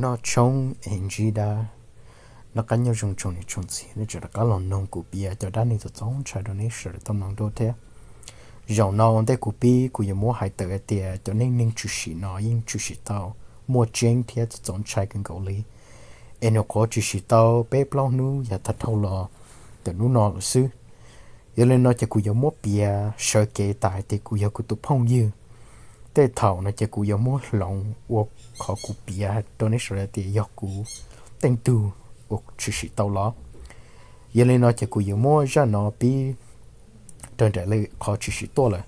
Noj tshoob es ntsib dab. Noj qab nyob zoo tsoom niam tsoom txiv, nej tseem rov qab los mloog kuv piav cov dab neeg txaus ntshai rau nej sawv daws tau mloog dua thiab. Zaum no ua ntej kuv pib, kuv yuav muab hais tawm hais tias cov neej neeg tshwm sim no yeej tshwm sim tau muaj tseeb thiab txaus ntshai kawg nkaus li, es nyuam qhuav tshwm sim tau peb plaub hnub yav tag dhau los ntawm hnub no lawm xwb. Yog li no ces kuv yuav muab piav sawv kev tas hais tias kuv yog kuv tus phooj ywg. Tej thaum no ces kuv yuav muab hloov ua qhov kuv piav rau nej sawv daws tias yog kuv tej tug uas tshwm sim tau los. Yog li no ces kuv yuav muab zaj no pib raws nraim li qhov tshwm sim tuaj lawm.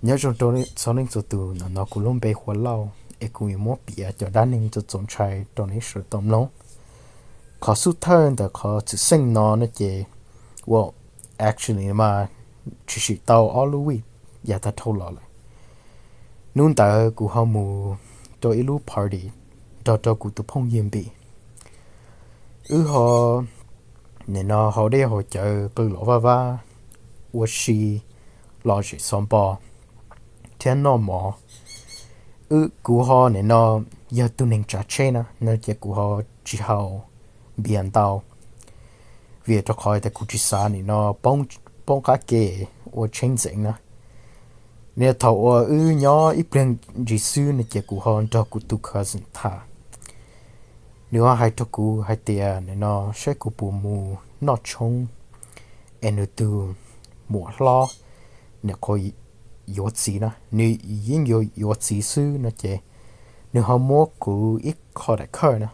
Nyob zoo rau txhua leej txhua tus, ntawm no kuv lub npe hu ua Lauj, es kuv yuav muab piav cov dab neeg txaus ntshai rau nej sawv daws tau mloog. Qhov xub thawj ntawm qhov txwm xeej no no ces, well, actually mas tshwm sim tau ob lub week yav tag dhau los lawm. Hnub ntawd kuv ho mus rau ib lub party nrog rau kuv tus phooj ywg Npis. Wb ho nim no haus dej haus cawv qw los vaj vab, ua si, lom zem xov npo thiab noj mov. Kuv ho nim no yog tus neeg tsav tsheb na no ces kuv ho tsis haus npias ntau, vim rau qhov tias kuv tsis xav nim no poob qab ke ua tsheb ntxeev na. Nim thaum uas wb nyob ib pliag ntsis xwb no ces kuv ho nrog kuv tus cousin tham. Nws ho hais rau kuv hais tias nim no saib kuv puas mus noj tshoob es nws tus muam hlob nim qhuav yuav txiv na, nws yeej yuav yuav txiv xwb no ces nws ho muab kuv ib qho daim khawj na.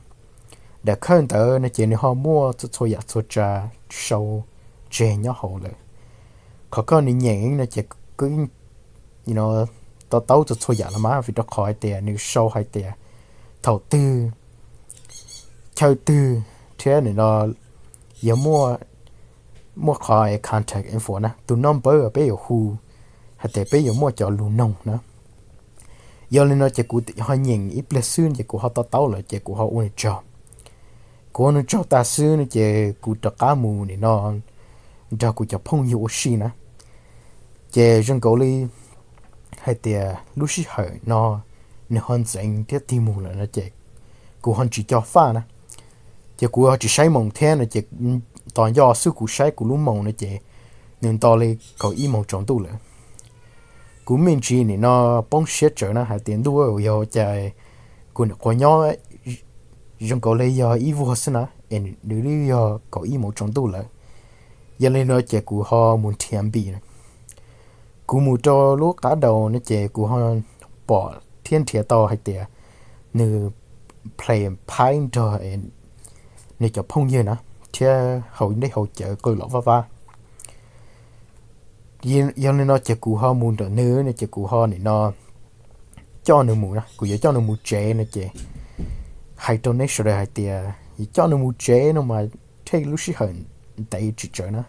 Daim khawj ntawd no ces nws ho muaj txhua txhua yam txhua tsa sau tseg nyob hauv lawm. Qhov koj nws nyeem no ces koj to taub txhua txhua yam los mas, vim rau qhov hais tias nws sau hais tias thaum twg, chaw twg, thiab nim no yog muaj, muaj qhov contact info na, tus number peb yuav hu hais tias peb yuav muaj cov lus noog na. Yog li no ces kuv ho nyeem ib pliag xwb ces kuv ho to taub lawm ces kuv ho ua nws tsaug. Kuv ua nws tsaug tas xwb no ces kuv rov qab mus nim no nrog kuv cov phooj ywg ua si na. Ces zoo nkaus li hais tias lub sij hawm no nws ho ntxeev thiab tig mus lawm no ces kuv ho tsis nco faj na. Ces kuv ho tsis saib moos thiab no ces tos nco xwb kuv saib kuv lub moos no ces nws nto li kaum ib moos tsaus ntuj lawm. Kuv me ntsis nim no poob siab tsawv na hais tias ntuj, yog ua cas kuv nim qhuav nyob zoo nkaus li yog ib vuag xwb na es nws twb yog kaum ib moos tsaus ntuj lawm. Yog li no ces kuv ho mus nrhiav Npis. Kuv mus rau lub qab daus no ces kuv ho pom thiab nrhiav tau hais tias nws play Pipe nrog nws cov phooj ywg na, thiab haus dej haus cawv qw los vaj vab. Yog li no ces kuv ho mus nrog nws no ces kuv ho nim no coj nws mus na, kuv yuav coj nws mus tsev no ces hais rau nej sawv daws hais tias yuav coj nws mus tsev no mas thiaj lub sij hawm ntev tsis tsawv na,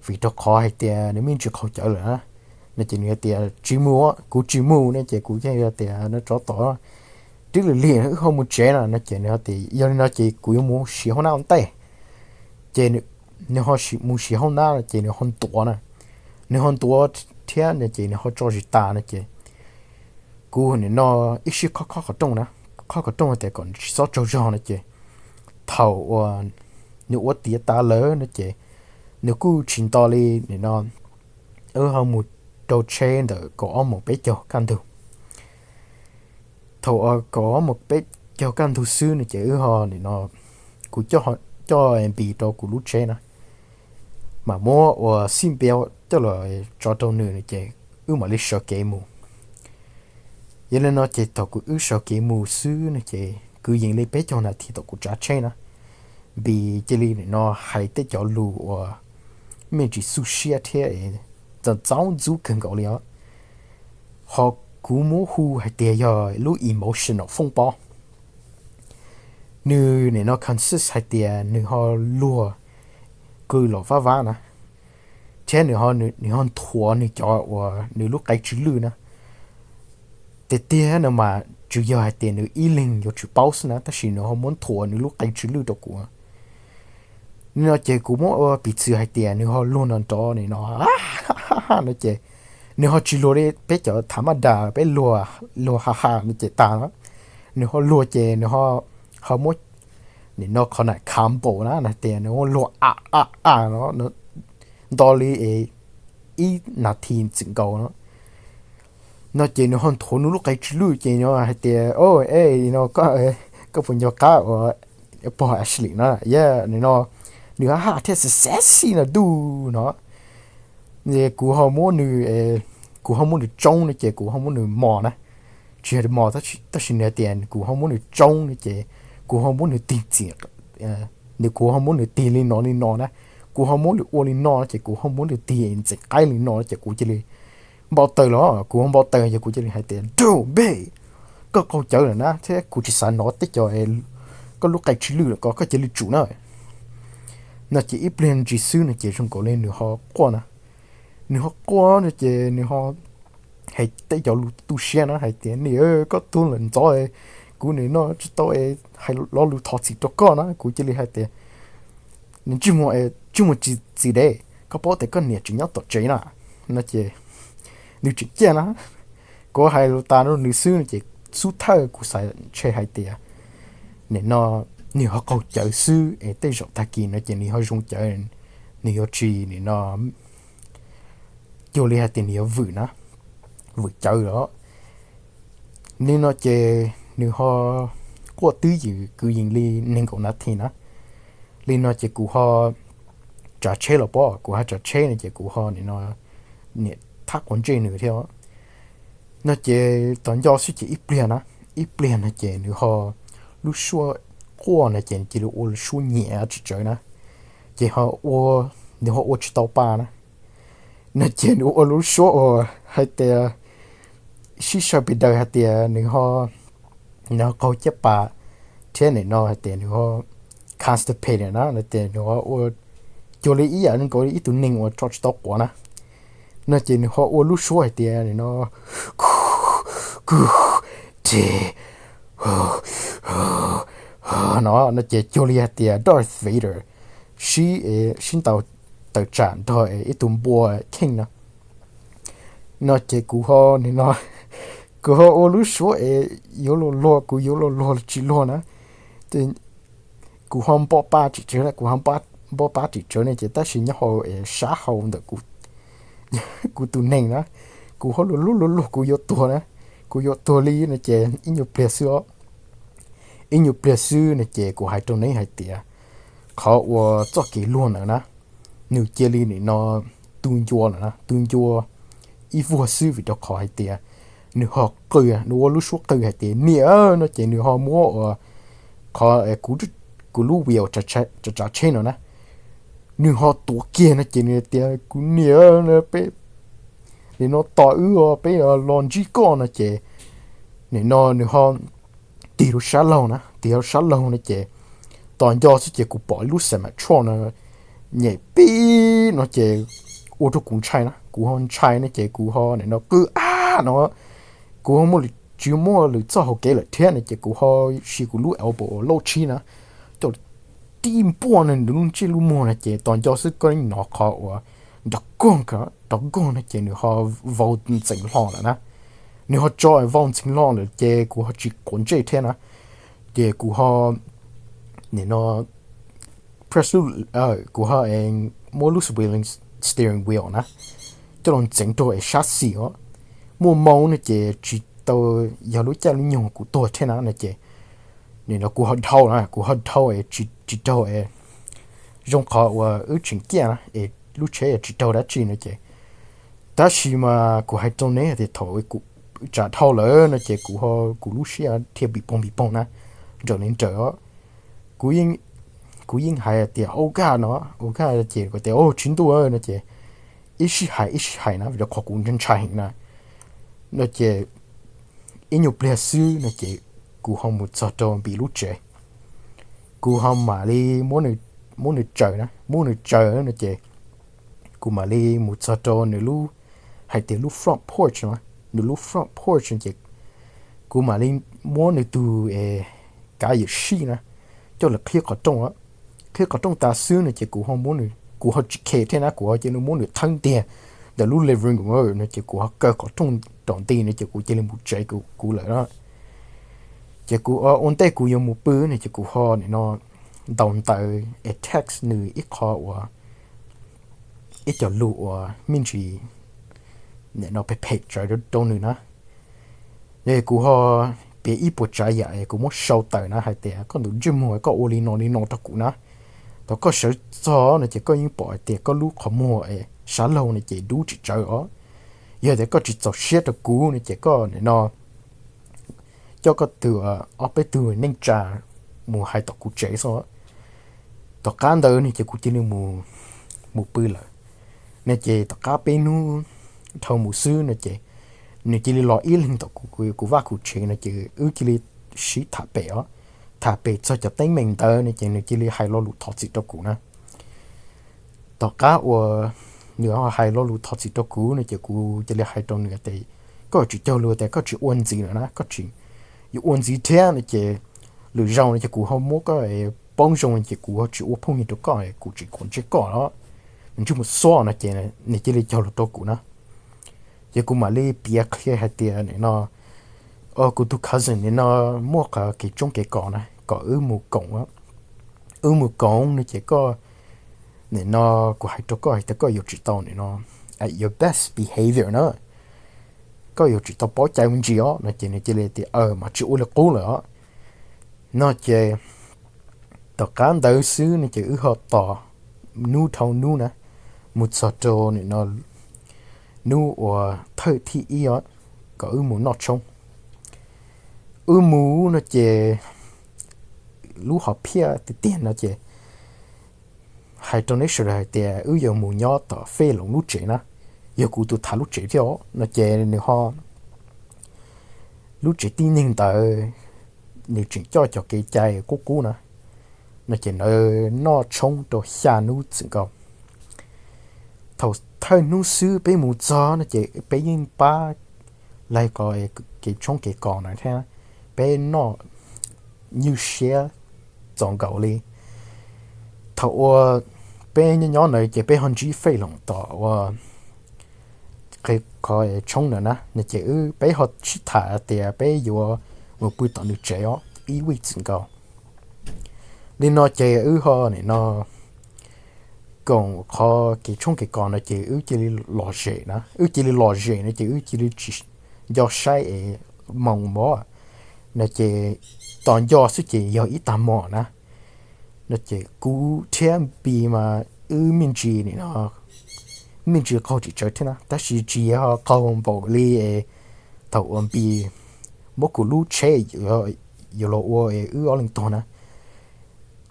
vim rau qhov hais tias nws me ntsis qaug cawv lawm na. No ces nws tias tsis mus, kuv tsis mus no ces kuv thiaj tias no tsov tom twb lim lim wb ho mus tsev na no ces nws tias yog li no ces kuv yuav mus siav hauj lwm ua ntej. Ces nws ho mus siav hauj lwm no ces nws ho ntuav na, nws ho ntuav thiab no ces nws ho tso zis tas no ces kuv nim no ib sij khob khob qhov rooj na, khob qhov rooj tias kom nws tsis txhob tsaug zog no ces thaum uas nws ua tiav tas lawm no ces nws kuj tsis nto li nim no, wb ho mus rau tsheb ntawm kaum ob moos peb caug kaj ntug. Thaum kaum ob moos peb caug kaj ntug xwb no ces wb ho nim no kuv coj Npis rau kuv lub tsheb na, mas muab ua xij npia coj los tso rau nws no ces wb mam li sawv kev mus. Yog li no ces thaum kuv wb sawv kev mus xwb no ces kwv yees li peb caug nas this thaum kuv tsav tsheb na, Npis cia li nim no hais tej cov lus uas me ntsis xub siab thiab txaus ntxub kawg nkaus li os. Ho kuv muab hu hais tias yog lub emotional foob pob. Nws nim no consist hais tias nws ho luag qw los vaj vab na, thiab nws ho nthuav nws cov uas nws lub qe tsw lwj na. Tiag tiag no mas tsuas yog hais tias nws ib leeg yuav tsum paub xwb na, tab sis nws ho muab nthuav nws lub qe tsw lwj rau kuv. Nim no ces kuv muab ua piv txwv hais tias nws ho luag nrov nrov nim no no ces nws ho tsis luag li peb cov thav maj das peb luag ha ha no ces tas lawm. nws ho luag ces nws ho muab nim no qhov na combo na, tias nws luag a a a no nto li ib nas this txwm nkaus no. No ces nws ho nthuav nws lub qe tsw lwj ces nws hais tias, o, e, no koj puas nco qab uas pog Ashley na? Yog, nim no nws haj thiab sexy no duj no. Kuv ho muab nws, kuv ho muab nws tsoob no ces kuv ho muab nws mos na. Tsis yog mos, tab sis nws hais tias kuv ho muab nws tsoob no ces kuv ho muab nws tig txim, nws, kuv ho muab nws tig li no li no na. Kuv ho muab nws ua li no ces kuv ho muab nws tig ntxim qaib li no ces kuv cia li npau taws los, kuv ho npau taws ces kuv cia li hais tias, duj npej, koj qaug cawv lawm na, thiab kuv tsis xav hnov tej co koj lub qe tsw lwj lawm, koj cia li tsum na. No ces ib pliag ntsis xwb no ces zoo nkaus li nws ho quaj na. Nws ho quaj no ces nws ho hais tej cov lus tu siab na hais tias, niam, koj tuag lawm ntxov, kuv nim no tsis tau hais lo lus thov txim rau koj na. Kuv cia li hais tias, ntsej muag tsis txim deb, koj paub tias koj niam tseem nyob tom tsev na. No ces nws tseem ciaj na. Kuv hais lus tas rau nws xwb no ces xub thawj kuv xav ntshe hais tias nim no nws ho qaug cawv xwb es tej zaum tag kis no ces nws ho zoo cawv, nws yuav tsis nim no cuag li hais tias nws yuav vwm na, vwm cawv los. Li no ces nws ho quaj twb ywm kwv yees li nees nkaum nas this na. Li no ces kuv ho tsav tsheb los pob, kuv ho tsav tsheb no ces kuv ho nim no niam thab quav ntsej nws thiab. No ces tos nco xwb ces ib pliag na, ib pliag no ces nws ho lub suab quaj no ces cia li ua lub suab nyiam tsis tsawv na, ces ho ua, nws ho ua tsis tau pa na. No ces nws ua lub suab uas hais tias sib saw pes daws hais tias nws ho, nws ho qaug caj pas thiab nim no hais tias nws ho constipated na, no ces nws ho ua cuag li ib yam nkaus li ib tug neeg uas tso tsis tau quav na. No ces nws ho ua lub suab hais tias nim no, kuv, kuv, tes, no, no ces cuag li hais tias Darth Vader sib, sib ntaus tawm tsam nrog ib tug npua kheej no. No ces kuv ho nim no, kuv ho ua lub suab es yuav luag luag, kuv yuav luag luag tsis luag na. Kuv ho npo pa tsis tsawv, kuv ho npo pa tsis tsawv ne ces tab sis nyob hauv es sab hau ntawm kuv tus neeg na, kuv ho luag luag luag luag kuv yuav tuag na, kuv yuav tuag li no ces ib nyuag pliag xwb os. Ib nyuag pliag xwb no ces kuv hais rau neb hais tias qhov uas txoj kev luag ntawd na, nws cia li nim no tu ncua lawm na, tu ncua ib vuag xwb vim rau qhov hais tias nws ho qw, nws ua lub suab qw hais tias niam no ces nws ho muab ua qhov, kuv lub wheel tsav tsheb no na, nws ho tuav kiag no ces nws tias kuv niam, peb nim no tos wb, peb los ntsib koj no ces nim no nws ho tig rau sab laug na, tig rau sab laug no ces tos nco xwb ces kuv pom ib lub xe ma tshoj no nyem pib no ces ua rau kuv ntshai na, kuv ho ntshai no ces kuv ho nim no qw ab no, kuv ho muaj lwm, tsis muaj lwm txoj hauv kev lawm thiab no ces kuv ho siv kuv lub elbow uas lauj tshib na, coj tib npuaj no nws lub ntsej lub muag no ces tos nco xwb koj hnov qhov uas nrov koog, nrov koog no ces nws ho vau ntxeev hlo lawm na. Nws ho tso vau ntxeev hlo lawm ces kuv ho tsis quav ntsej thiab na, ces kuv ho nim no press, kuv ho muab lub steering wheel na coj los ntxeev rau es sab xis os. Muaj moo no ces tsis tau yog lub caij lub nyoog kuv tuag thiab na no ces nim no kuv ho dhau na, kuv ho dhau es tsis raug es zoo qhov uas wb tseem ciaj na es lub tsheb tsis raug dab tsi no ces, tab sis mas kuv hais rau neb tias thaum kuv tsav dhau lawm no ces kuv, kuv lub siab dhia pim poog pim poog na, nrawm li nrawm os. Kuv yeej hais tias au kaj no, au kaj ces kuv tias au tswv ntuj no ces ib sij hais ib sij hais na vim rau qhov kuv ntshai heev na. No ces ib nyuag pliag xwb no ces kuv ho mus txog rau Npis lub tsev. Kuv ho mam li muab nws tsaws na, muab nws tsaws no ces kuv mam li mus txog rau nws lub, hais tias lub front porch no, nws lub front porch no ces kuv mam li muab nws tus kav yawm sij na coj los qhib qhov rooj. Qhib qhov rooj tas xwb no ces kuv ho muab nws, kuv ho tsis khe thiab na, kuv ho cia li muab nws thawb ntiag ntawm lub living room no ces kuv ho kaw qhov rooj rau nti no ces kuv cia li mus tsev kuv lawm na. Ces kuv ua ntej kuv yuav mus pw no ces kuv ho nim no ntaus ntawv es text nws ib qho uas ib co lus uas me ntsis nim no phem phem tsawv rau nws na. Yog kuv ho piav ib puas tsav yam es kuv muab sau tawm na hais tias koj tus ntsej muag koj ua li no li no rau kuv na. Thaum koj sawv txog no ces koj yeej pom hais tias koj lub qhov muag es sab laug no ces dub tsis tsawv os. Yog tias koj tsis txaus siab rau kuv no ces koj nim no coj koj tus ob peb tug neej tsa mus hais tom kuv tsev xwb. Tom qab ntawd no ces kuv cia li mus pw lawm. No ces tom qab peb hnub dhau mus xwb no ces nws cia li los ib leeg tom kuv, kuv vaj kuv tsev no ces wb cia li sib tham pem os. Tham pem txog cov teeb meem ntawd no ces nws cia li hais lo lus thov txim rau kuv na. Tom qab uas nws ho hais lo lus thov txim rau kuv no ces kuv cia li hais rau nws tias koj yuav tsum cog lus tias koj tsis ua ntxiv lawm na, koj tsis yuav ua ntxiv thiab no ces lwm zaus no ces kuv ho muab koj poob zoo ces kuv ho tsis ua phooj ywg rau koj, kuv tsis kam ntsib koj los ntsej muag xuab no ces nws cia li cog lus rau kuv na. Ces kuv mam li piav qhia hais tias nim no kuv tus cousin nim no muaj qhov kev tshoob kev kos na kom wb mus koom, wb mus koom no ces koj nim no kuv hais rau koj hais tias koj yuav tsum tau nim no your best behavior na, koj yuav tsum tau paub cai me ntsis os no ces nws cia li tias aw mas tsis ua li qub lawm os. No ces tom qab ntawd xwb no ces wb ho tos hnub dhau hnub na mus txog rau nim no hnub uas thawj thib ib os kom wb mus noj tshoob. Wb mus no ces lub hom phiaj tiag tiag no ces hais rau neb sawv daws hais tias wb yuav mus nyob tom Fej Loos lub tsev na, yog kuv tus tham lub tsev thiab no ces nws ho lub tsev tib neeg ntawd nws tseem coj cov kev cai qub qub na, no ces ntawd noj tshoob rau xya hnub txwm nkaus. Thaum thawj hnub xwb peb mus txog no ces peb yeej pab laig qhov kev tshoob kev kos na thiab, peb noj nyuaj siab txaus nkaus li. Thaum uas peb nyob nyob ntawd ces peb ho ntsib Fej Loos tom uas qhov tshoob ntawd na no ces wb peb ho sib tham tias peb yuav mus pw tom nws tsev os ib vij txwm nkaus. Li no ces wb ho nim no koom qhov kev tshoob kev kos no ces wb cia li lom zem na, wb cia li lom zem no ces wb cia li tsis nco saib es moos mov no ces tos nco xwb ces yog ib tag hmo na. No ces kuv thiab Npis mas wb me ntsis nim no me ntsis qaug tsis tsawv thiab na tab sis tsis yog qaug npaum li thaum uas Npis muab kuv lub tsheb yuav los ua wb ob leeg tuag na.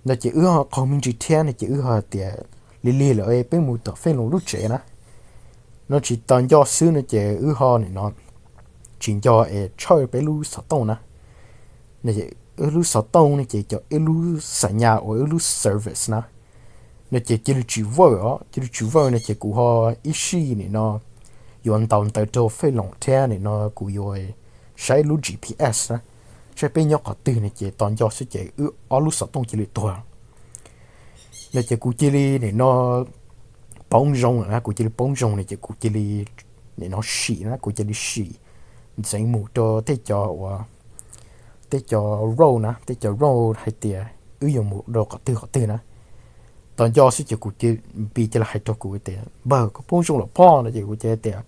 No ces wb ho qaug me ntsis thiab no ces wb ho tias lig lig lawm peb mus tom Fej Loos lub tsev na. No tsis tos nco xwb no ces wb ho nim no tsis nco es tshawj peb lub xov tooj na. Wb lub xov tooj no ces cov wb lub xam nyas uas wb lub service na, no ces cia li tsis work os, cia li tsis work no ces kuv ho ib sij nim no yuav ntaus ntawv rau Fej Loos thiab nim no kuv yuav saib lub G P S na, saib peb nyob qhov twg no ces tos nco xwb ces wb ob lub xov tooj cia li tuag. No ces kuv cia li nim no poob zoo lawm na, kuv cia li poob zoo no ces kuv cia li nim no sim na, kuv cia li sim ntxeev mus rau tej cov uas tej cov road na, tej cov road hais tias wb yuav mus rau qhov twg qhov twg na. Tos nco xwb ces kuv, Npis cia li hais rau kuv tias npawg koj poob zoo lawm pob no ces kuv cia li tias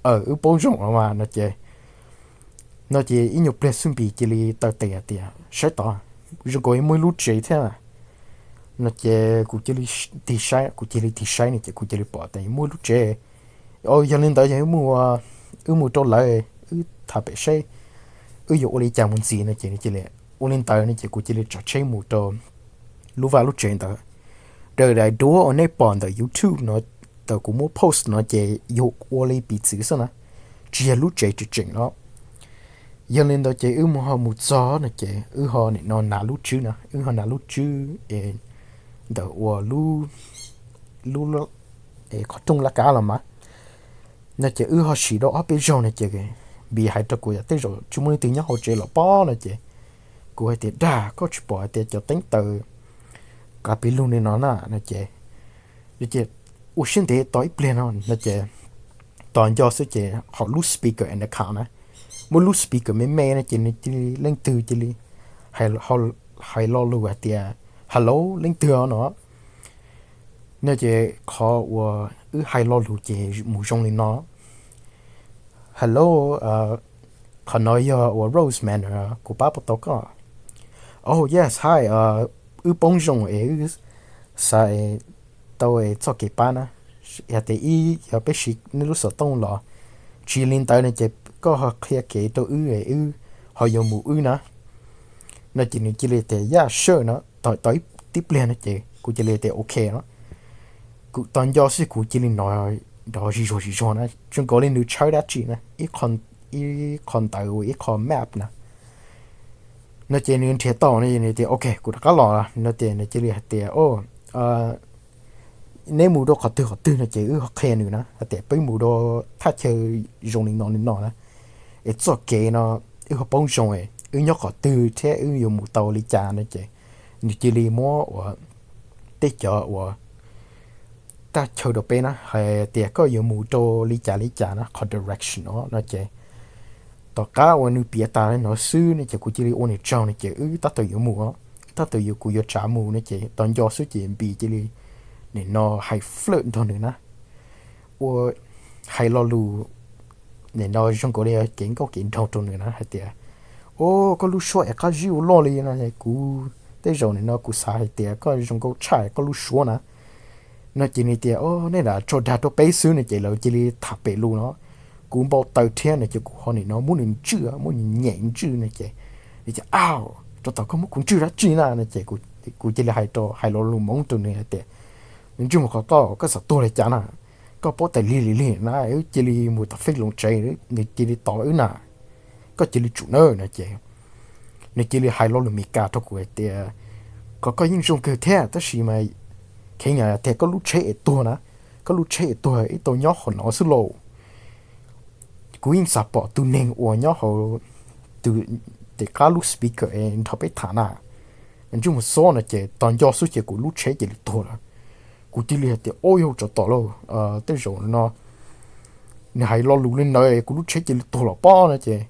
aw wb poob zoo lawm mas no ces no ces ib nyuag pliag xwb Npis cia li taw tes hais tias saib tod, zoo nkaus muaj ib lub tsev thiab. No ces kuv cia li tig saib, kuv cia li tig saib no ces kuv cia li pom tias muaj ib lub tsev. Yog li ntawd yog wb mus rau lawv wb tham pem saib wb yuav ua li cas mus ntxiv no ces nws cia li ua li ntawd no ces kuv cia li tsav tsheb mus rau lub vaj lub tsev ntawd. Raws daim duab uas nej pom ntawm YouTube no, thaum kuv muab post no ces yog ua li piv txwv xwb na, tsis yog lub tsev tseem tseem no. Yog li ntawd ces wb mus ho mus txog no ces wb ho nim no hnav lub tswb na, wb ho hnav lub tswb es ntawm uas lub, lub qhov rooj laj kab los mas. No ces wb ho sim rau ob peb zaug no ces Npis hais rau kuv tias tej zaum tsis muaj leej twg nyob hauv tsev los pob no ces kuv hais tias dag koj tsis pom hais tias cov teeb taws qav pis lug li no na no ces, ces ua siab ntev tos ib pliag no no ces tos nco xwb ces hauv lub speaker in the car na, muaj lub speaker me me no ces nws cia li leej twg cia li hais lo lus hais tias, Hello, leej twg no? No ces qhov uas wb hais lo lus ces mus zoo li no: Hello, qhov no yog uas Rose Manor, kuv pab puas tau koj? Oh yes, hi, wb poob zoo es wb xav tau txoj kev pab na, yog tias ib yog peb siv nej lub xov tooj los, tsis li ntawd no ces koj ho qhia kev rau wb es wb ho yuav mus wb na. No ces nws cia li tias, Yeah, sure no. Tau tib pliag no ces kuv cia li tias, Ok no. Kuv tos nco xwb kuv cia li hnov nrov zis zuag zis zuag na, zoo nkaus li nws tshawb dab tsi na, ib qho ntawv uas ib qho map na. No ces nws nrhiav tau no ces nws tias, Ok, kuv rov qab los no ces nws cia li hais tias, Neb mus rau qhov twg qhov twg no ces wb ho qhia nws na hais tias peb mus rau thaj chaw zoo li no li no na, es txoj kev no wb ho poob zoo, wb nyob qhov twg thiab wb yuav mus tau li cas no ces nws cia li muab uas tej cov uas thaj chaw rau peb na, hais tias koj yuav mus rau li cas li cas na, qhov direction no no ces tom qab uas nws piav tas no xwb no ces kuv cia li ua nws tsaug no ces wb tab tom yuav mus, tab tom yuav, kuv yuav tsav mus no ces tos nco xwb ces Npis cia li nim no hais flirt nrog nws na, ua hais lo lus nim no zoo nkaus li kev nkauj kev nraug rau nws na hais tias, O, koj lub suab es qab zib ua luaj li no, kuv tej zaum nim no kuv xav hais tias koj zoo nkauj tshaj koj lub suab na. No ces nws tias, O, nej lam tso dag rau peb xwb no ces lawv cia li tham pem lus no, kuv npau taws thiab no ces kuv ho nim no muab nws ntswj, muab nws nyem ntswj no ces nws tias, Au, rau tom koj muab kuv ntswj dab tsi na no ces kuv cia li hais rau, hais lo lus Hmoob rau nws hais tias, Nws ntswj mus qhov koj, koj xav tuag li cas na? Koj paub tais lig li lig na, wb cia li mus tom fej loos tsev, nws cia li tos wb na, koj cia li tsum nawb no ces nws cia li hais lo lus Meskas rau kuv hais tias, Qhov koj yeej zoo kawg thiab tab sis mas kheev tias koj lub tsheb es tuag na, koj lub tsheb es tuag ib tau nyob qhov no xwb lauj. Kuv yeej xav pom tus neeg uas nyob hauv tus, tom qab lub speaker es nrog peb tham na, ntsej muag xob no ces tos nco xwb ces kuv lub tsheb cia li tuag lawm. Kuv cia li hais tias, O, yog tsov tom lauj, tej zaum no nws hais lo lus li ntawd kuv lub tsheb cia li tuag los pob no ces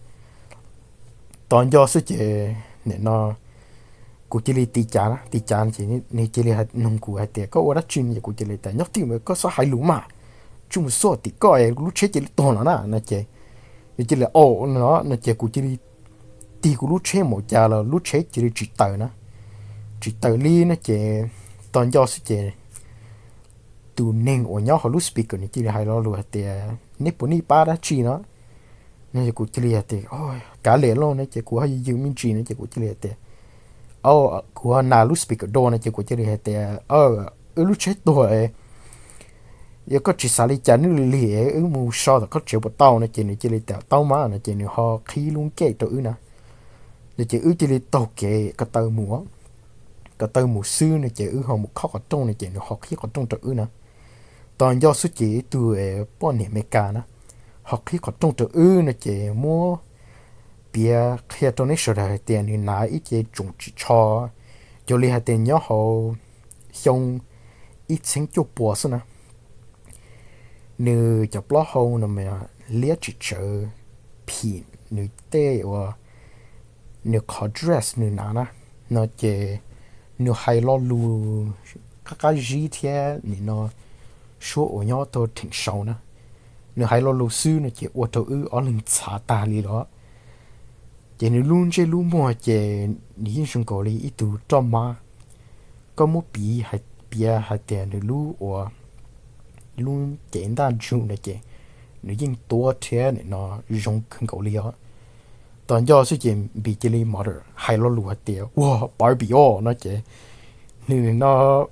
tos nco xwb ces nim no kuv cia li tig cav, tig cav ces nws cia li nug kuv hais tias, Koj ua dab tsi no? Ces kuv cia li tias, Nyob twj ywm koj txhob hais lus mas, ntsej muag xob tim koj es kuv lub tsheb cia li tuag los na no ces nws cia li, O, no no ces kuv cia li tig kuv lub tsheb mus cas los lub tsheb cia li tsis taws na, tsis taws li no ces tos nco xwb ces tus neeg uas nyob hauv lub speaker nws cia li hais lo lus hais tias, Neb puas nij pab dab tsi no? No ces kuv cia li hais tias, Kav liam lauj no ces kuv ho yws yws me ntsis no ces kuv cia li hais tias, Kuv ho nas lub speaker dua no ces kuv cia li hais tias, Wb lub tsheb tuag, yog koj tsis xav li cas nws li li wb mus so tom koj tsev puas tau no ces nws cia li tias, Tau mas no ces nws ho qhib lub gate rau wb na. No ces wb cia li taug kev ko taw mus, ko taw mus xwb no ces wb ho mus khob qhov rooj no ces nws ho qhib qhov rooj rau wb na. Tos nco xwb ces ib tug poj niam Meskas na ho qhib qhov rooj rau wb no ces muab piav qhia rau neb sawv daws hais tias nws hnav ib ce tsoos tsis tsho, cuag li hais tias nyob hauv xyoo ib txheeb cuaj pua xwb na. Nws cov plaub hau no mas liab tsis tsawv, phim nws tej uas nws qhov dress nws hnav na, no ces nws hais lo lus qab qab zib thiab nim no suab uas nyob tau theem sau na. Nws hais lo lus xwb no ces ua rau wb ob leeg txhav tag li los. Ces nws lub ntsej lub muag ces nws yeej zoo nkaus li ib tug roj mab. Koj muab piav hais tias nws lub uas lub cev ntaj ntsug no ces nws yeej tuab thiab nim no zoo kawg nkaus li os. Tos nco xwb ces Npis cia li mutter hais lo lus hais tias, Ua Barbie os no ces nws no,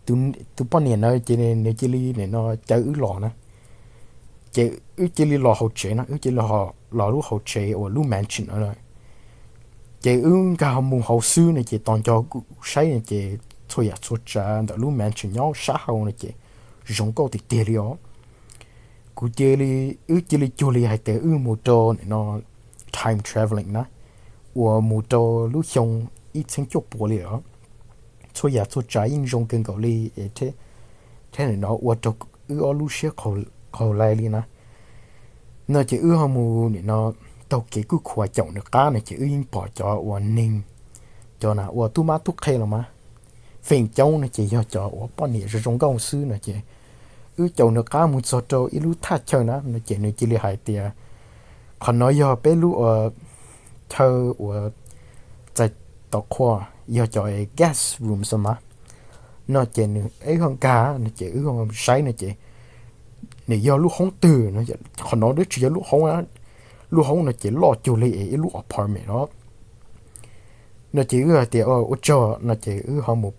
tus poj niam na ces nws cia li nim no caw wb los na. Ces wb cia li los hauv tsev no, wb cia li los lub hauv tsev uas lub mansion no. Ces wb nkag mus hauv xwb no ces tos nco kuv saib no ces txhua yam txhua tsav ntawm lub mansion nyob sab hauv no ces zoo nkauj tiag tiag li os. Kuv cia li, wb cia li cuag li hais tias wb mus rau nim no time traveling na, uas mus rau lub xyoo ib txheeb cuaj pua li os. Txhua yam txhua tsav yeej zoo kawg nkaus li thiab nim no ua rau wb ob lub siab qaug lais li na. No ces wb ho mus nim no taug kev kuj khuav caum nws qab no ces wb yeej pom cov uas neeg, cov na ua tub mab tub qhe los mas feem coob no ces yog cov uas poj niam zoo zoo nkauj xwb no ces wb caum nws qab mus txog rau ib lub thaj chaw na no ces nws cia li hais tias, qhov no yog peb lub ua chaw uas txais tau qhua, yog cov guest room xwb mas. No ces nws, wb ho nkag no ces wb ho saib no ces nws yog lub hoob twg no, qhov no twb tsis yog lub hoob, lub hoob no ces loj cuag li es ib lub apartment no. No ces wb hais tias ua tsaug no ces wb ho mus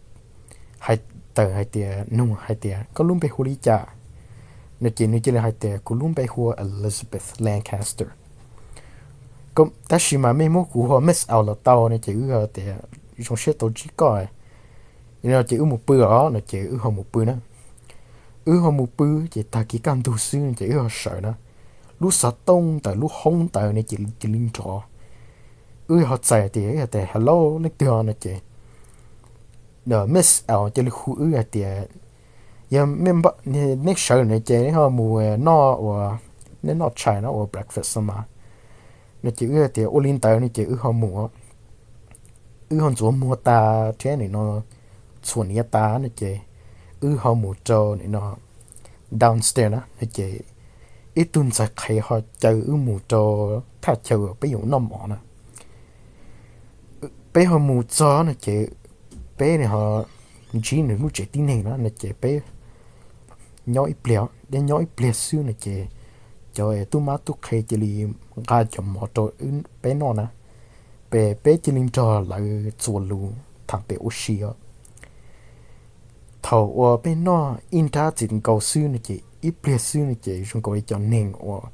hais, tawm hais tias, nug hais tias koj lub npe hu li cas no ces nws cia li hais tias kuv lub npe hu ua Elizabeth Lancaster. Tab sis mas mej muab kuv hu ua Miss L los tau no ces wb tias zoo siab tau ntsib koj no ces wb mus pw os no ces wb ho mus pw na. Wb ho mus pw ces tag kis kaj ntug xwb no ces wb ho sawv na, lub xov tooj ntawm lub hoob ntawd no ces cia li nrov. Wb ho txais tias, tias hello leej twg no ces Miss L cia li hu wb hais tias, yog nej sawv no ces neb ho mus noj ua, neb noj tshais no ua breakfast no mas. No ces wb tias ua li ntawd no ces wb ho mus, wb ho ntxuav muag tas thiab nim no txhuam hniav tas no ces wb ho mus rau nim no downstairs na no ces ib tug ntxhais qhev ho caw wb mus rau thaj chaw peb yuav noj mov na. Peb ho mus txog no ces peb ho ntsib nws lub tsev tib neeg na no ces peb nyob ib pliag, nyob ib pliag xwb no ces cov tub mab tub qhe cia li nqa cov mov rau peb noj na, peb cia li nrog lawv txuas lus tham pem ua si os. Thaum uas peb noj ib nrab txiv nkaus xwb no ces ib pliag xwb no ces zoo nkaus li cov neeg uas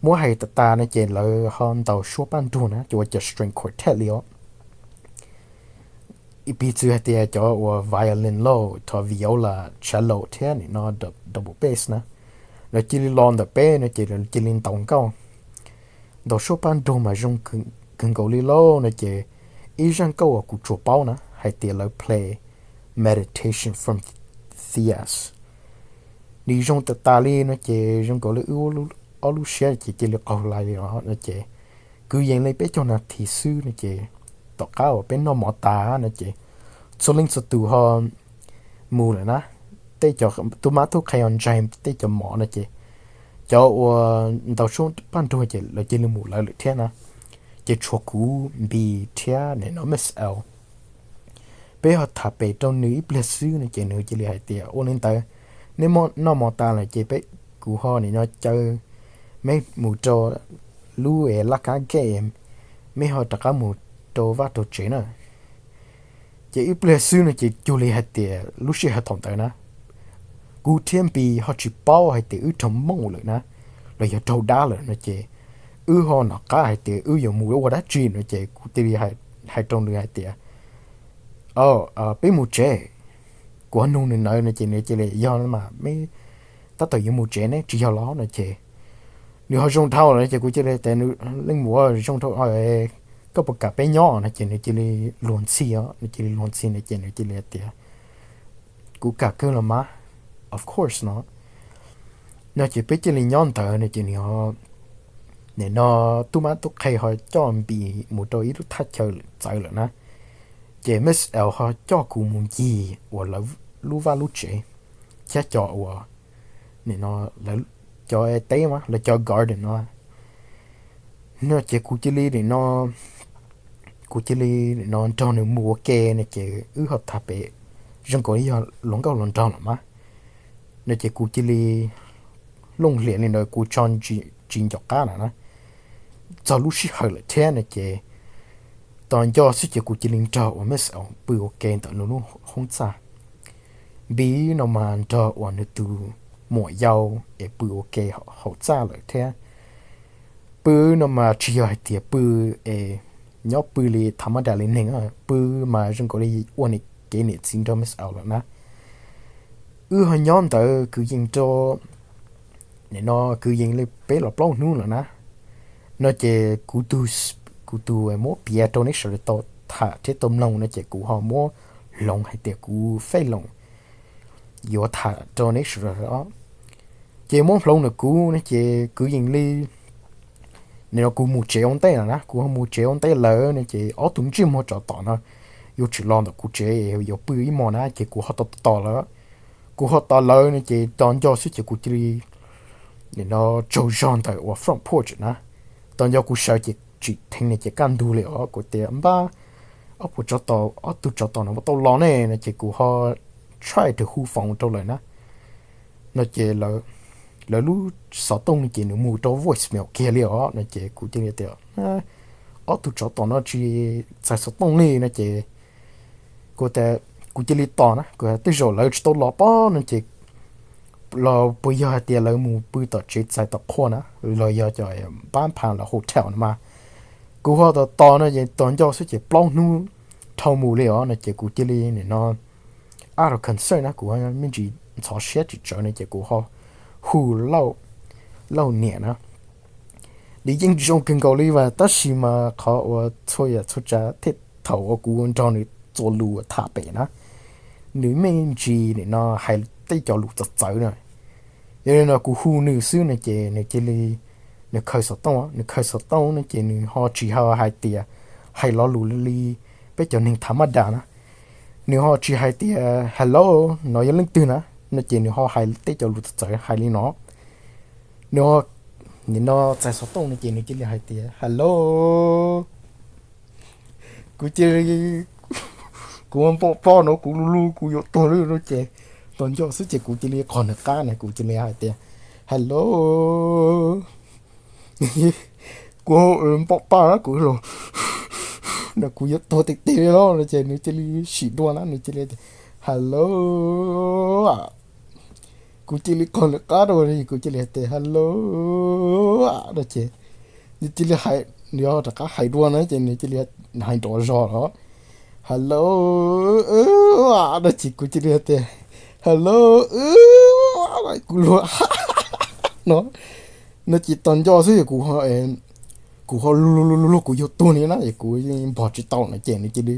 muab hais tas tas no ces lawv ho ntaus suab paj nruag na, ces ua cov string quartet li os. Ib piv txwv hais tias cov uas violin lauj, cov viola, cello thiab nim no double bass na, lawv cia li los ntawm peb no ces lawv cia li ntaus nkauj, ntaus suab paj nruag mas zoo kawg nkaus li lauj no ces ib zaj nkauj uas kuv tsuas paub na hais tias lawv play Meditation from Thais. Nws zoo tas tas li no ces zoo nkaus li wb ob lub siab ces cia li qaug lais li os no ces kwv yees li peb caug nas this xwb no ces tom qab uas peb noj mov tas no ces txhua leej txhua tus ho mus lawm na. Tej cov tub mab tub qhe ho ntsaig tej cov mov no ces cov uas ntaus suab paj nruag ces lawv cia li mus lawv lawm thiab na. Ces tshuav kuv, Npis thiab nim no Miss L. Peb ho tham pem rau nws ib pliag xwb no ces nws cia li hais tias ua li ntawd, neb noj mov tas lawm ces peb, kuv ho nim no caw meb mus rau lub laj kab game, meb ho rov qab mus rau vaj rau tsev na. Ces ib pliag xwb no ces cuag li hais tias lub sij hawm thaum ntawd na, kuv thiab Npis ho tsis paub hais tias wb raug mooj lawm na, los yog raug dab lawm no ces wb ho nov qab hais tias wb yuav mus ua dab tsi no ces kuv cia li hais rau nws hais tias, peb mus tsev. Kuv ho nug nws ntawd no ces nws cia li, yog mas meb tab tom yuav mus tsev ne tsis yog los no ces nws ho zoo dhau lawm no ces kuv cia li tias, leej muam zoo dhau, koj puas kam peb nyob no ces nws cia li luag ntxhi os, nws cia li luag ntxhi no ces nws cia li tias, kuv kam kawg los mas, of course no. No ces peb cia li nyob ntawd no ces nws ho, nim no tub mab tub qhe ho coj Npis mus rau ib lub thaj chaw txawv lawm na. Ces Miss L ho coj kuv mus ncig uas lawv lub vaj lub tsev thiab cov uas, nim no, cov teb mas lawv cov garden no. No ces kuv cia li nim no, kuv cia li nim no nrog nws mus ua ke no ces wb ho tham pem zoo nkaus li yog hluas nkauj hluas nraug los mas. No ces kuv cia li looj hlias li ntawd kuv tso tsis nco qab lawm na. Txog lub sij hawm lawm thiab no ces tos nco xwb ces kuv cia li nrog uas Miss L pw ua ke ntawm nws lub hoob txaj. Npis no mas nrog uas nws tus muam yau es pw ua ke hauv txaj lawm thiab. Pw no mas tsis yog hais tias pw es nyob pw li tham mab das li neeg, pw mas zoo nkaus li ua kev niam txiv nrog Miss L lawm na. Wb ho nyob ntawd kwv yees rau, nim no kwv yees li peb los plaub hnub lawm na. No ces kuv tus, kuv tus muab piav rau neb sawv daws tau tham thiab tau mloog no ces kuv ho muab hloov hais tias kuv fej loos yuav tham rau neb sawv daws os. Ces muab hloov ntawm kuv no ces kwv yees li nim no kuv mus tsev ua ntej no na, kuv ho mus tsev ua ntej lawm no ces ob tug ntsej muag tsov tom no yuav tsis los ntawm kuv tsev, yuav pw ib hmos na ces kuv ho tos tos lawv. Kuv ho tos lawv no ces tos nco xwb ces kuv cia li nim no tsaug zog ntawm uas front porch na. Tos nco kuv sawv ces tsim theej no ces kaj ntug li os, kuv tias npab, ob puas tsov tom, ob tug tsov tom no puas tau los ne no ces kuv ho try to hu foos rau lawv na. No ces lawv lub xov tooj no ces nws mus rau voicemail kiag li os no ces kuv cia li tias ob tug tsov tom no tsis txais xov tooj li no ces kuv cia li tos na, kuv tej zaum lawv tsis tau los pob no ces los puas yog hais tias lawv mus pw tom tsev txais tom qhua na, los yog cov npab pha lawv hotel no mas. Kuv ho tos tos no ces tos nco xwb ces plaub hnub dhau mus li os no ces kuv cia li nim no out of concern na, kuv me ntsis ntxhov siab tsis tsawv no ces kuv ho hu Lauj niam na. Nws yeej zoo kawg nkaus li mas tab sis mas qhov uas txhua yam txhua tsav thiab thaum uas kuv nrog nws txuas lus tham pem na, nws me ntsis nim no hais tej cov lus txawv txawv na. Yog li no kuv hu nws xwb no ces nws cia li, nws khaws xov tooj, nws khaws xov tooj no ces nws ho tsis ho hais tias hais lo lus li peb cov neeg tham maj das na. Nws ho tsis hais tias hello, no yog leej twg na, no ces nws ho hais tej cov lus txawv txawv hais li no. Nws nim no txais xov tooj no ces nws cia li hais tias hello. Kuv cia li, kuv npau poj no kuv lu lug kuv yuav tuag lawm no ces tos nco xwb ces kuv cia li qog nws qab na, kuv cia li hais tias hello. Kuv npau poj na kuv los no kuv yuav tuag tiag tiag li no ces nws cia li sim dua na, nws cia li tias hello. Kuv cia li qog nws qab rau, kuv cia li hais tias hello no ces nws cia li hais, nws rov qab hais dua na ces nws cia li hais nrov zog los hello no ces kuv cia li hais tias hello kuv luag no. No ces tos nco xwb kuv, kuv ho lu lu lu lu kuv yuav tuag li na es kuv npog tsis tau no ces nws cia li,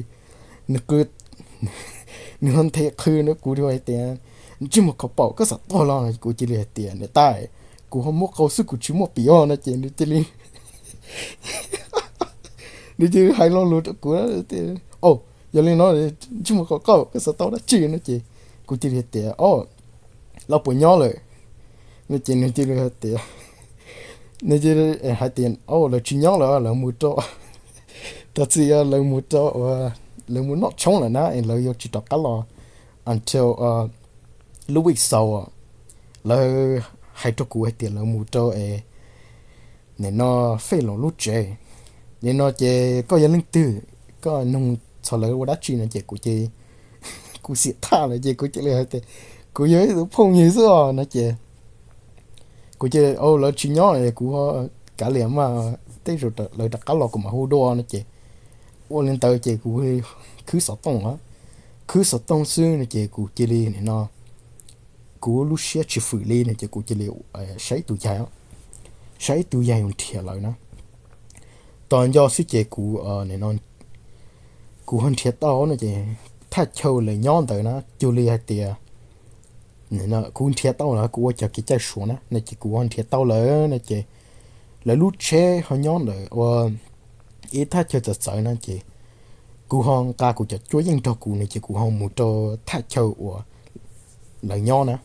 nws qw, nws ho nthe qhw na kuv hais tias ntsej muag khaus paum koj xav tuag los no kuv cia li hais tias niam tais, kuv ho muab qau xwb kuv tsis muaj pim os no ces nws cia li, nws cia li hais lo lus rau kuv, o, yog li no ntsej muag khaus paum koj xav tau dab tsi no ces kuv cia li hais tias o, lawv puas nyob lawm no ces nws cia li hais tias, nws cia li hais tias o lawv tsis nyob lawm, lawv mus rau, raws txim yog lawv mus rau, lawv mus noj tshoob lawm na es lawv yuav tsis rov qab los until lub week xaus. Lawv hais rau kuv hais tias lawv mus rau es nim no fej los lub tsev. Nim no ces koj yog leej twg, koj nug txog lawv ua dab tsi no ces kuv ces, kuv xiam thaj lawm ces kuv cia li hais tias kuv yog ib tug phooj ywg xwb os no ces kuv cia li, lawv tsis nyob kuv kav liam mas, tej zaum lawv rov qab los kuv mam hu dua no ces ua li ntawd ces kuv khwb xov tooj, khwb xov tooj xwb no ces kuv cia li nim no, kuv lub siab tsis fwm li no ces kuv cia li saib ib tug yaig, saib ib tug yaig yuav nrhiav lawv na. Tos nco xwb ces kuv, kuv ho nrhiav tau no ces thaj chaw lawv nyob ntawd na cuag li hais tias kuv nrhiav tau lawv, kuv ua cov kev cai Suav na no ces kuv ho nrhiav tau lawv no ces lawv lub tsheb ho nyob ntawm ua ib thaj chaw txawv txawv no ces kuv ho nqa kuv cov cuab yeej nrog kuv no ces kuv ho mus rau thaj chaw uas lawv nyob na.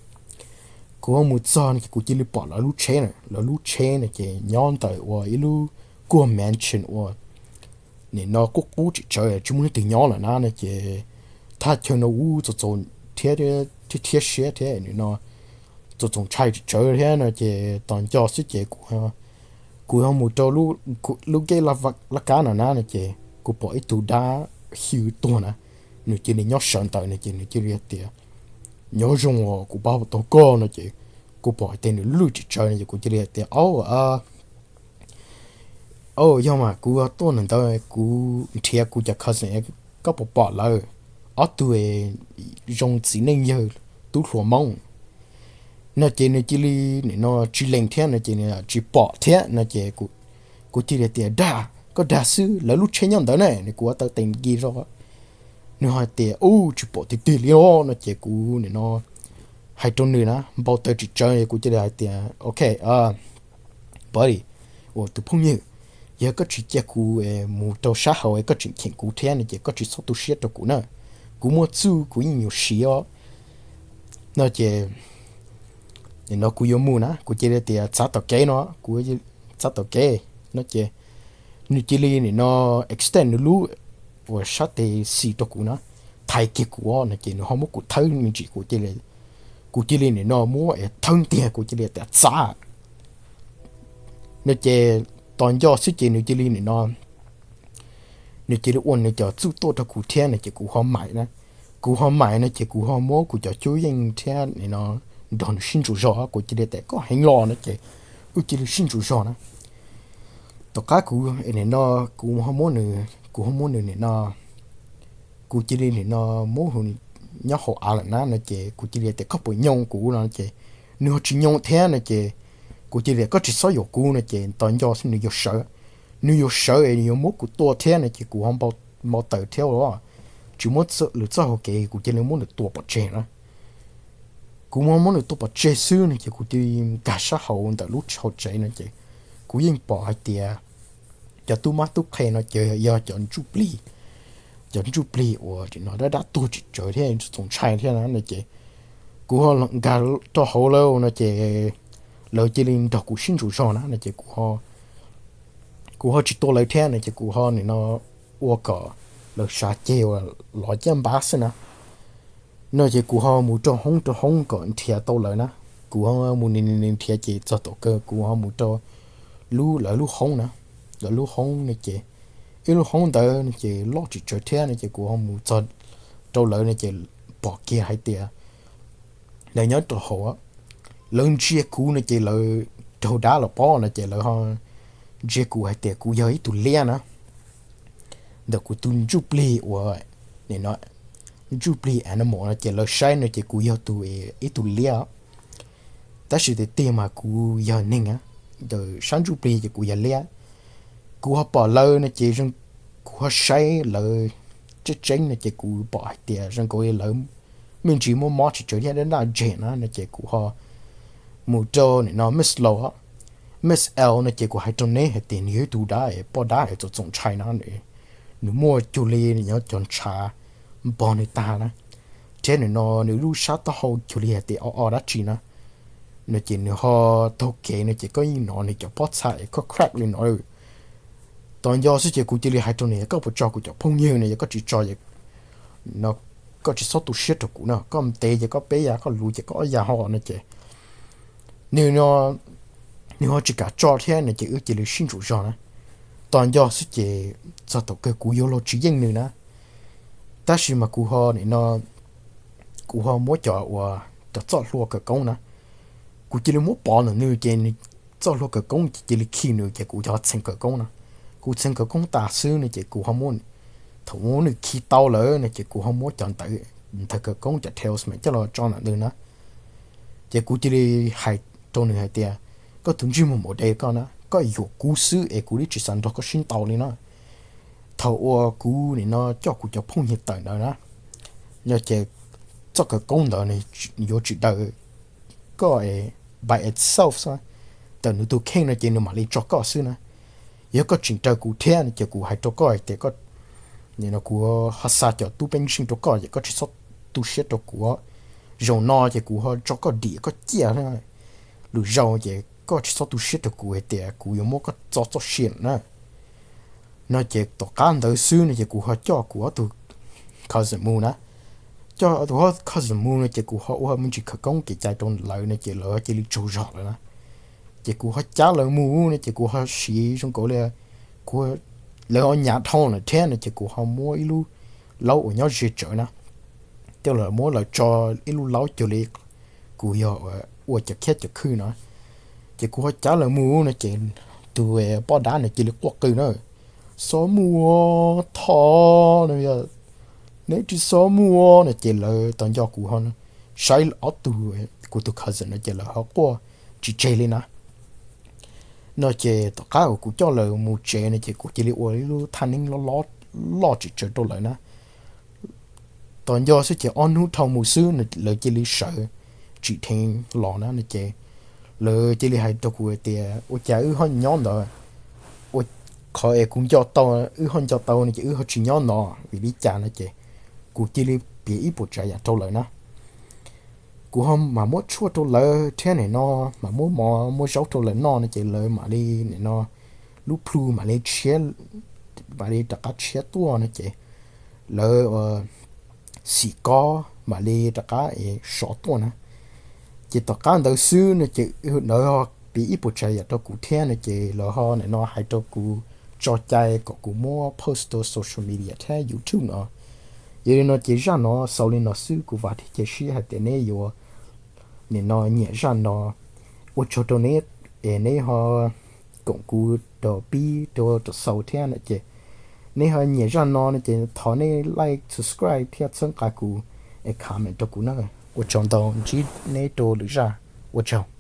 Kuv ho mus txog no ces kuv cia li pom lawv lub tsheb na, lawv lub tsheb no ces nyob ntawm ua ib lub kuag mansion ua nim no qub qub tsis tsawv tsis muaj leej twg nyob lawm na no ces thaj chaw no ua txaus txaus thiab, thiab siab thiab nim no txaus txaus ntshai tsis tsawv thiab no ces tos nco xwb ces kuv ho mus rau lub gate laj kab no na no ces kuv pom ib tug dab xyw tuag na, nws cia li nyob sawv ntawd no ces nws cia li hais tias nyob zoo os, kuv pab tau koj no ces kuv pom hais tias nws lwj tsis tsawv no ces kuv cia li hais tias o, o, yog mas kuv tuaj ntawm ntawd kuv nrhiav kuv cov cousin, koj puas pom lawv ob tug zoo txiv neej yawg tub hluas Hmoob no ces nws cia li nim no tsis lees thiab no ces nws tsis pom thiab no ces kuv cia li tias dag, koj dag xwb, lawv lub tsheb nyob ntawd ne, nws kuv ua tau tees kis zog. Nws hais tias u, tsis pom tiag tiag li os no ces kuv nim no hais rau nws na npau taws tsis tsawv, kuv cia li hais tias ok, buddy, uas tus phooj ywg, Yog koj tsis cia kuv mus rau sab hauv es koj tseem cheem kuv thiab no ces koj tsis txhob tu siab rau kuv na. Kuv muaj txuj kuv yeej yuav siv os. No ces nim no kuv yuav mus na, kuv cia li tias txav tom kev no, kuv txav tom kev no ces nws cia li nim no extend nws lub uas sab tes xis rau kuv na, thaiv kiag kuv no ces nws ho muab kuv thawb me ntsis, kuv cia li, kuv cia li nim no muab thawb tiag, kuv cia li tias txav no ces tos nco xwb ces nws cia li nim no nws cia li ua nws cov txuj tuaj rau kuv thiab no ces kuv ho maim na. Kuv ho maim no ces kuv ho muab kuv cov cuab yeej thiab nim no nrog nws sib ntsuas zog, kuv cia li tias koj heev los no ces wb cia li sib ntsuas zog na. Tom qab kuv nim no kuv ho muab nws, kuv ho muab nws nim no, kuv cia li nim no muab nws nyob hauv av lawm na no ces kuv cia li tias koj puas nyoo kuv no ces nws ho tsis nyoo thiab no ces kuv cia li tias koj tsis txhob yuam kuv no ces tos nco xwb nws yuav sawv, nws yuav sawv es nws yuav muab kuv tua thiab no ces kuv ho npau taws thiab ua tsis muab lwm txoj hau kev, kuv cia li muab nws tua pov tseg na. Kuv muab muab nws tua pov tseg xwb no ces kuv cia li nkag sab hauv ntawm lub hauv tsev no ces kuv yeej pom hais tias cov tub mab tub qhe no ces yog cov ntsuj plig, cov ntsuj plig uas nim no dab dab tuag tsis tsawg thiab txaus ntshai thiab na no ces kuv ho nkag rau hauv lawm no ces lawv cia li nrog kuv sib ntsuas zog na no ces kuv ho tsis tua lawv thiab no ces kuv ho nim no ua kom lawv sav ceg uas lov caj npab xwb na. No ces kuv ho mus rau hoob rau hoob kom nrhiav tau lawv na. Kuv ho mus nrhiav ces txog tom kawg kuv ho mus rau lub, lawv lub hoob na, lawv lub hoob no ces ib lub hoob ntawd no ces loj tsis tsawg thiab no ces kuv ho mus txog rau lawv no ces pom kiag hais tias lawv nyob rau hauv, lawv ntsia kuv no ces lawv raug dab los pob no ces lawv ho ntsia kuv hais tias kuv yog ib tug liab na. Ntawm kuv tus ntsuj plig uas nim no ntsuj plig animal no ces lawv saib no ces kuv yog tus, ib tug liab, tab sis tiag tiag mas kuv yog neeg. Ntawm sab ntsuj plig ces kuv yog liab. Kuv ho pom lawv no ces kuv ho saib lawv tseeb tseeb no ces kuv pom hais tias zoo nkaus li lawv me ntsis muaj mob tsis tsawg thiab dab ntaj ntseg na no ces kuv ho mus rau nim no Miss Low, Miss L no ces kuv hais rau neb hais tias nws yog ib tug dab poj dab txaus txaus ntshai na. Nws muaj cuag li nws nyob cov ntshav npog nws tag na, thiab nim no nws lub sab taub hau cuag li hais tias o o dab tsi na. No ces nws ho taug kev no ces koj yeej hnov nws cov pob txha es koj crack li no. Tos nco xwb ces kuv cia li hais rau nws, koj puas tso kuv cov phooj ywg no, yog koj tsis tso no koj tsis txhob tu siab rau kuv no, koj ntev ces koj peb yav, koj luv ces koj ob yav ho no ces nws, nws ho tsis kam tso thiab no ces wb cia li sib ntsuas zog na. Tos nco xwb ces txog thaum kawg kuv yuav luag tsis yeej nws na. Tab sis mas kuv ho nim no kuv ho muab cov uas cov txoj hlua kawv koob na, kuv cia li muab pov ntawm nws ces nws txoj hlua kawv koob ces cia li khi nws ces kuv ho txheem kawv koob na. Kuv txheem kawv koob tas xwb no ces kuv ho muab, thaum muab nws khi tau lawm no ces kuv ho muab cov ntawv, ntawv kawv koob cov talisman coj los tso ntawm nws na. Ces kuv cia li hais rau nws hais tias, koj tus ntsej muag maum dev koj na, koj yuam kuv xwb es kuv twb tsis xav nrog koj sib ntaus li na. Thaum uas kuv nim no coj kuv cov phooj ywg tawm ntawd na, no ces txoj kawv koob ntawd yuav tsis daws koj by itself, tawm nws tus kheej no ces nws mam li tso koj xwb na. Yog koj tseem raws kuv thiab no ces kuv hais rau koj hais tias, kuv ho xa cov tub pej xeem rau koj ces koj tsis txhob tu siab rau kuv. Zaum no ces kuv ho tso koj dim koj ciaj, lwm zaus ces koj tsis txhob tu siab rau kuv hais tias kuv yuav muab koj txo txoj sia lawm na. No ces tom qab ntawd xwb no ces kuv ho coj kuv ob tug cousin mus na. Coj kuv ob tug cousin mus no ces kuv ho ua me ntsis khawv koob kev cai rau lawv no ces lawv cia li tsaug zog lawm na. Ces kuv ho cab lawv mus no ces kuv ho siv zoo nkaus li kuv, lawv ho nyav dhau lawm thiab no ces kuv ho muab ib lub laub uas nyob ze tsawv na, coj los muab lawv tso ib lub laub cuag li kuv yog ua cov khiab cov khw no. Ces kuv ho cab lawv mus no ces tus poj dab nws cia li quaj qw na, xob mus, thov, neb tsis xob mus no ces lawv tos nco kuv ho saib ob tug, kuv tus cousin no ces lawv ho quaj tsis tseg li na. No ces tom qab uas kuv coj lawv mus tsev no ces kuv cia li ua ib lub thaj neeb loj tsis tsawg rau lawv na. Tos nco xwb ces ob hnub dhau mus xwb lawv cia li sawv tsim dheev los na no ces lawv cia li hais rau kuv tias, ua cas wb ho nyob ntawd, ua Qhov es kuv nco tau, wb ho nco tau no ces wb ho tsis nyob no. Vim li cas no ces kuv cia li piav ib puas tsav yam rau lawv na. Kuv ho mam muab tshuaj rau lawv thiab nim no, mam muab mov muab zaub rau lawv noj no ces lawv mam li nim no lub plhu mam li tshiab, mam li rov qab tshiab tuaj no ces lawv xim kob mam li rov qab sov tuaj na. Ces tom qab ntawd xwb no ces lawv ho piav ib puas tsav yam rau kuv thiab no ces lawv ho nim no hais rau kuv tso cai kom kuv muab post rau social media thiab YouTube no. Yog li no ces zaj no xaus li no xwb, kuv vam thiab cia siab hais tias neb yuav nim no nyiam zaj no. Ua tsaug rau neb es neb ho koom kuv rau pib rau rau xaus thiab no ces neb ho nyiam zaj no no ces thov nej like, subscribe thiab txhawb nqa kuv es comment rau kuv na. Ua tsaug ntau, ntsib neb rau lwm zaj. Ua tsaug.